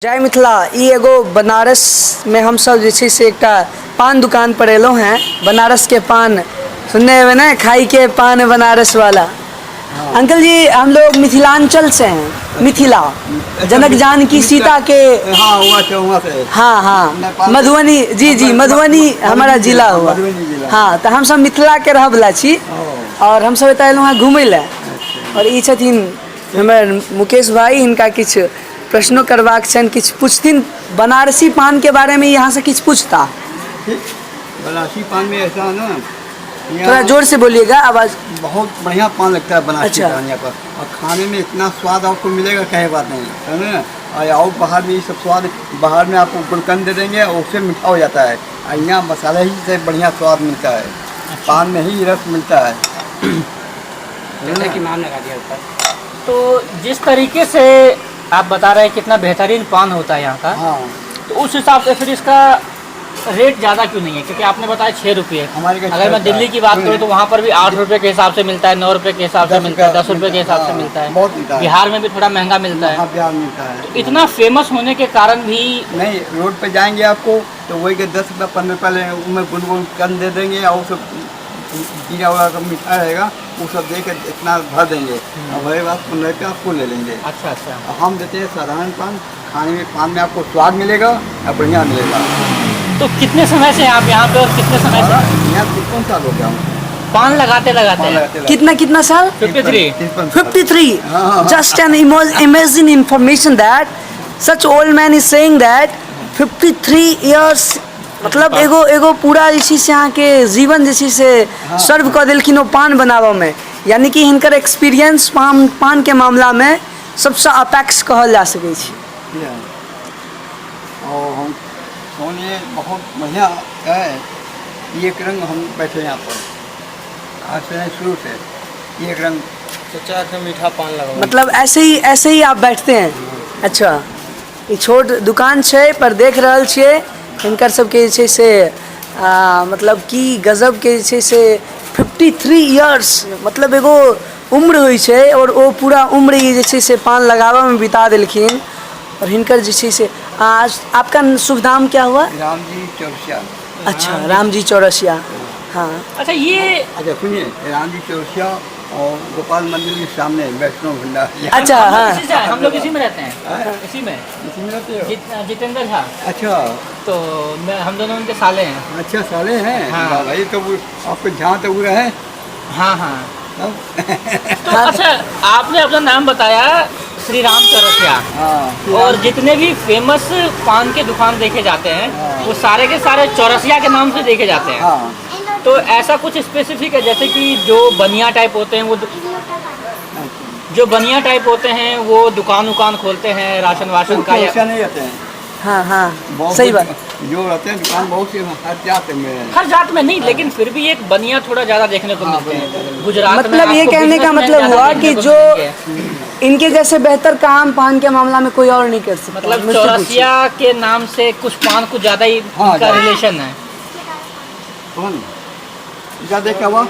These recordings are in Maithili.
जय मिथिला। ई एगो बनारस में हमसब जे छै से एकटा पान दुकान पर एलहुँ हेँ। बनारस के पान सुनने हेबै ने, खाई के पान बनारस वाला। अंकल जी, हम लोग मिथिलांचल से हैं, मिथिला जनक जानकी सीता के। हाँ, वहाँ से, वहाँ से। हाँ। नेपाल। मधुबनी जी जी, मधुबनी हमारा जिला हुआ। मधुबनी जिला। हाँ, तऽ हमसब मिथिला के रहवला छी और हमसब एतऽ एलहुँ हेँ घुमै लए। और ई छथिन हमर मुकेश भाई, हिनका किछु प्रश्नो करबाक छनि, किछु पूछथिन बनारसी पान के बारे में, यहाँ से किछु पूछता। ठीक, बनारसी पान में ऐसा है ना, थोड़ा यहाँ जोर से बोलिएगा, आवाज। बहुत बढ़िया पान लगता है बनारसी पान यहाँ पर, और खाने में इतना स्वाद आपको मिलेगा, कहे बात नहीं, समझे ना। और आओ बाहर में ये सब स्वाद, बाहर में आपको गुलकंद दे देंगे और उससे मीठा हो जाता है, और यहाँ मसाला ही से बढ़िया स्वाद मिलता है, पान में ही रस मिलता है। तो जिस तरीके से आप बता रहे हैं कितना बेहतरीन पान होता है यहाँ का, तो उस हिसाब से फिर इसका रेट ज़्यादा क्यों नहीं है? क्योंकि आपने बताया 6 रुपये। हमारे का अगर 6 मैं रुपये दिल्ली है। की बात करूँ तो वहाँ पर भी 8 रुपये के हिसाब से मिलता है, 9 रुपये के हिसाब से 10 मिलता है, रुपया 10 रुपये के मिलता हिसाब से है, मिलता है। बहुत मिलता है। बिहार में भी थोड़ा महंगा मिलता है। हाँ, बिहार में मिलता है। तो इतना फेमस होने के कारण भी नहीं, रोड पे जाएंगे आपको तो वही के 10 रुपया 15 रुपया लेंगे, उनमें गुल गुल दे देंगे और सब जीरा वगैरह का मीठा रहेगा, वो सब दे के इतना भर देंगे और वही बात 15 रुपया आपको ले लेंगे। अच्छा अच्छा और हम देते हैं साधारण पान, खाने में पान में आपको स्वाद मिलेगा और बढ़िया मिलेगा। तो कितने समय से आप यहाँ पे और कितने समय से यहाँ 53 साल हो गया हम पान लगाते लगाते पान हैं? लगाते। कितना कितना साल? 53। 53 साल। 53। हाँ। Just an amazing information that such old man is saying that 53 years, मतलब एगो एगो पूरा जे छै से अहाँके जीवन जे छै से सर्व कऽ देलखिन ओ पान बनाबऽमे, यानी कि हिनकर एक्सपीरियंस पान पान के मामलामे सबसँ अपेक्स कहल जा सकै छै। ये। और हम सोनिए बहुत बढ़िया है। एक रंग हम बैठे यहाँ पर आज से नहीं, शुरू से एक रंग। चचा के मीठा पान लगाओ। मतलब ऐसे ही आप बैठते हैं। अच्छा, ई छोट दुकान छै पर देख रहल छियै हिनकर सबके जे छै से मतलब कि गजबके जे छै से 53 इयर्स, मतलब एगो उम्र होइ छै और ओ पूरा उम्र ई जे छै से पान लगाबऽमे बिता देलखिन। और हिनकर जे छै से आज आपका शुभ नाम क्या हुआ? राम जी चौरसिया। अच्छा, राम जी चौरसिया, हाँ। अच्छा, ये अच्छा सुनिए, राम जी चौरसिया और गोपाल मंदिर के सामने वैष्णो भंडार। अच्छा। हम लोग हाँ। इसी से हैं, हम लोग इसी में रहते हैं, इसी में। इसी में रहते हो? जितेंद्र झा। अच्छा। तो मैं हम दोनों उनके साले हैं। अच्छा, साले हैं। हाँ। वाह भाई, तो वो आपको जहाँ तक वो रहे हाँ। तब तो अच्छा, आपने अपना नाम बताया श्री राम चौरसिया और जितने भी फेमस पान के दुकान देखे जाते हैं, वो सारे के सारे चौरसिया के नाम से देखे जाते हैं। तो ऐसा कुछ स्पेसिफिक है, जैसे कि जो बनिया टाइप होते हैं, वो जो बनिया टाइप होते हैं, वो दुकान उकान खोलते हैं राशन वाशन का या चौरसिया नहीं रहते हैं। हाँ। बहुत सही बात। जो रहते हैं दुकान बहुत से हर जात में है। हर जात में नहीं, लेकिन फिर भी एक बनिया थोड़ा ज्यादा देखने को मिलते बनिया हैं ज्यादा। गुजरात में। मतलब ये आपको कहने का businessman मतलब ज्यादा हुआ देखने कि को जो मिलेंगे। इनके जैसे बेहतर काम पान के मामला में कोई और नहीं कर सकता। मतलब मुझसे पूछिए। चौरसिया के नाम से कुछ पान कुछ ज्यादा ही उनका ज्यादा। रिलेशन है। कौन ज्यादा क्या हुआ?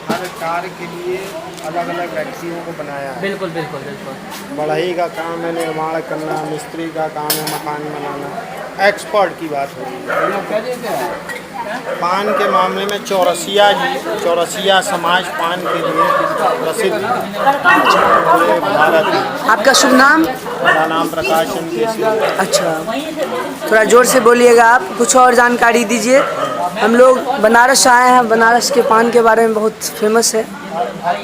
हर कार्य के लिए अलग अलग व्यक्तियों को बनाया है। बिल्कुल बिल्कुल बिल्कुल बढ़ई का काम है निर्माण करना, मिस्त्री का काम है मकान बनाना, एक्सपर्ट की बात हो रही है। क्या देते हैं? पान के मामले में चौरसिया जी, चौरसिया समाज पान के लिए प्रसिद्ध पूरे भारत में। आपका शुभ नाम? मेरा नाम प्रकाश चंद केसरी। अच्छा, थोड़ा जोर से बोलिएगा आप। कुछ और जानकारी दीजिए। हम लोग बनारस आए हैं, बनारस के पान के बारे में बहुत फेमस है।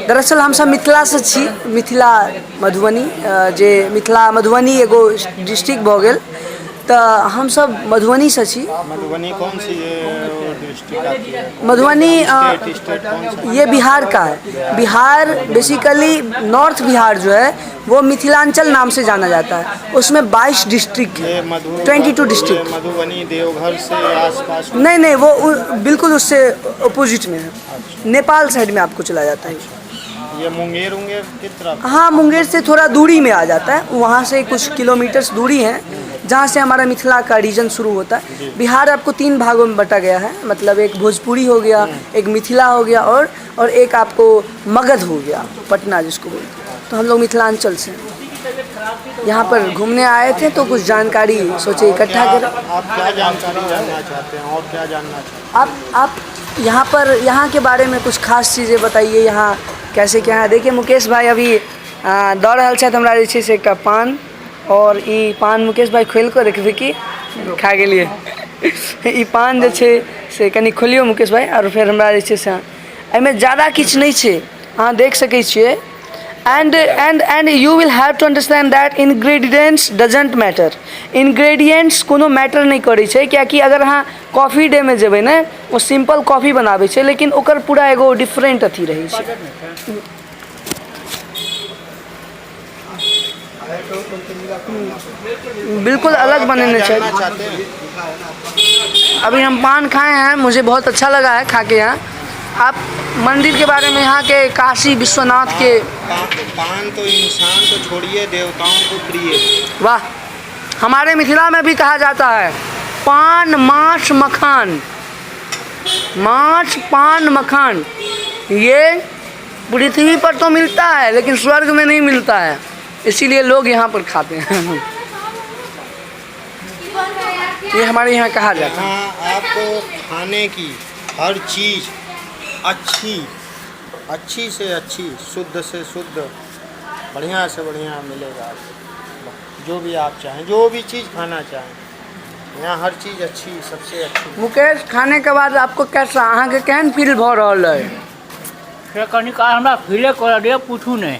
दरअसल हम सब मिथिला से छी, मिथिला मधुबनी, जे मिथिला मधुबनी एगो डिस्ट्रिक्ट भऽ गेल, तऽ हमसब मधुबनीसँ छी। मधुबनी कौन सी ये डिस्ट्रिक्ट आती है? मधुबनी स्टेट, स्टेट कौन सा? ये बिहार का है। बिहार, बेसिकली नॉर्थ बिहार जो है वो मिथिलांचल नाम से जाना जाता है। उसमें 22 डिस्ट्रिक्ट ये है। मधु 22 ये डिस्ट्रिक्ट। मधुबनी देवघर से आसपास? नहीं, वो बिल्कुल उससे अपोजिट में है, नेपाल साइड में आपको चला जाता है। ये मुंगेर उंगेर की तरफ? हाँ, मुंगेर से थोड़ा दूरी में आ जाता है। वहाँ से कुछ किलोमीटर्स दूरी है जहाँ से हमारा मिथिला का रीजन शुरू होता है। बिहार आपको तीन भागों में बटा गया है, मतलब एक भोजपुरी हो गया, एक मिथिला हो गया और एक आपको मगध हो गया, पटना जिसको बोलते हैं। तो हम लोग मिथिलांचल से हैं। यहाँ पर घूमने आए थे तो कुछ जानकारी सोचे इकट्ठा क्या करें। आप क्या जानकारी जानना चाहते हैं और क्या जानना चाहते हैं? आप यहाँ पर यहाँ के बारे में कुछ खास चीज़ें बताइए, यहाँ कैसे क्या है। देखिए मुकेश भाई अभी दऽ रहल छथि हमरा जे छै से एकटा पान, और ई पान मुकेश भाई खोलि कऽ रखबै कि खा गेलियै। ई पान जे छै से कनि खोलियौ मुकेश भाई, आओर फेर हमरा जे छै से एहिमे जादा किछु नहि छै, अहाँ देख सकै छियै। And and and you will have to understand that ingredients doesn't matter. Ingredients कोनो मैटर नहि करै छै, किएकि अगर अहाँ कॉफी डेमे जेबै ने, ओ सिम्पल कॉफी बनाबै छै, लेकिन ओकर पूरा एगो डिफरेंट अथी रहै छै। बिल्कुल अलग बनेने छै। जानना चाहते हैं? अभी हम पान खाए हैं, मुझे बहुत अच्छा लगा है खा के। यहाँ आप मंदिर के बारे में, यहाँ के काशी विश्वनाथ के। पान तो इंसान को छोड़िए, देवताओं को प्रिय है। वाह, हमारे मिथिला में भी कहा जाता है पान माछ मखान, माछ पान मखान, ये पृथ्वी पर तो मिलता है लेकिन स्वर्ग में नहीं मिलता है, इसीलिए लोग यहाँ पर खाते हैं। ये हमारे यहाँ कहा जाता है। यहाँ आपको खाने की हर चीज़ अच्छी, अच्छी से अच्छी, शुद्ध से शुद्ध, बढ़िया से बढ़िया मिलेगा आपको। जो भी आप चाहें, जो भी चीज़ खाना चाहें, यहाँ हर चीज़ अच्छी, सबसे अच्छी। मुकेश, खाने के बाद आपको कैसा, अहाँके केहन फील भऽ रहल अइ? से कनि काल हमरा फीले करऽ दिअ, पूछू नहि।